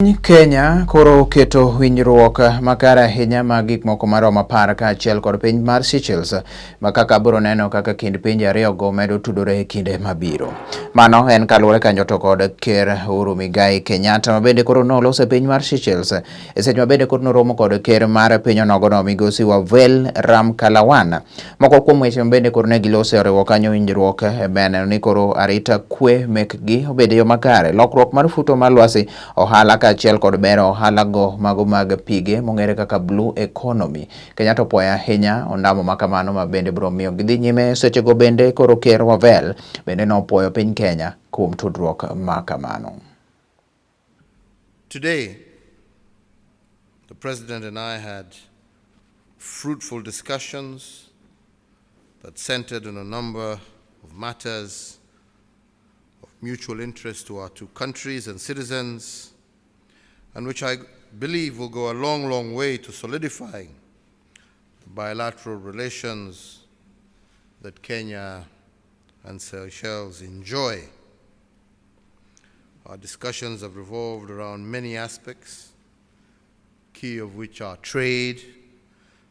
Piny Kenya koro oketo winjruok makare ahinya mag gik moko maromo 10 kaachiel kod piny mar Seychelles ma kaka biro neno kaka kind pinje ariyogo medo tudore e kinde mabiro. Mano en kaluwore kanyo to kod Ker Uhuru Muigai Kenyatta ma bende koro noloso e piny mar Seychelles e seche ma bende koro noromo kod ker mar piny onogono migosi Wavel Ramkalawan. Moko kuom weche ma bende koro ne gilose oriwo kanyo winjruok e neno ni koro arita kwe mekgi obed e yo makare, lokruok mar futo mar lwasi, ohala kaachiel kod bero ohala go mago mag pige mong'ere kaka blue economy. Kenyatta opuoyo ahinya ondamo ma kamano ma bende biro miyo gidhi nyime sechego bende koro ker Wavel bende nopuoyo piny Kenya kuom tudruok ma kamano. Today, the President and I had fruitful discussions that centered on a number of matters of mutual interest to our two countries and citizens, and which I believe will go a long, long way to solidifying the bilateral relations that Kenya and Seychelles enjoy. Our discussions have revolved around many aspects, key of which are trade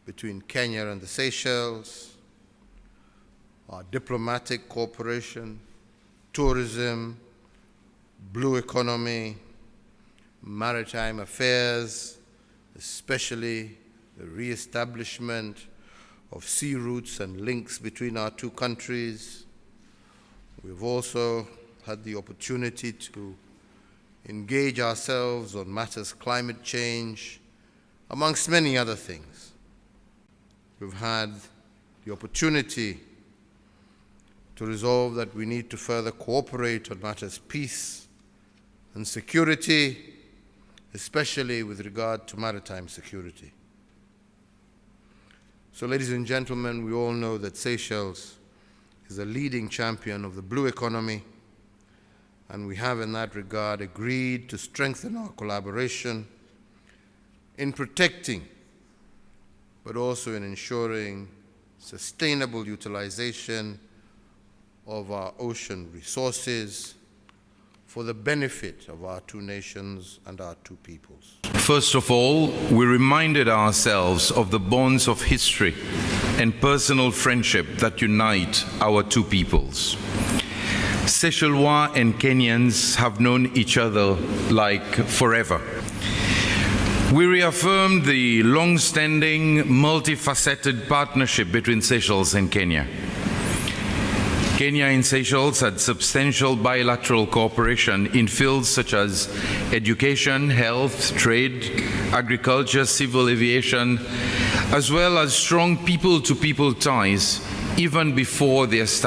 between Kenya and the Seychelles, our diplomatic cooperation, tourism, blue economy, maritime affairs, especially the re-establishment of sea routes and links between our two countries. We've also had the opportunity to engage ourselves on matters climate change, amongst many other things. We've had the opportunity to resolve that we need to further cooperate on matters peace and security, especially with regard to maritime security. So, ladies and gentlemen, we all know that Seychelles is a leading champion of the blue economy, and we have in that regard agreed to strengthen our collaboration in protecting, but also in ensuring sustainable utilization of our ocean resources for the benefit of our two nations and our two peoples. First of all, we reminded ourselves of the bonds of history and personal friendship that unite our two peoples. Seychellois and Kenyans have known each other like forever. We reaffirmed the long standing, multifaceted partnership between Seychelles and Kenya. Kenya and Seychelles had substantial bilateral cooperation in fields such as education, health, trade, agriculture, civil aviation, as well as strong people to people ties even before the establishment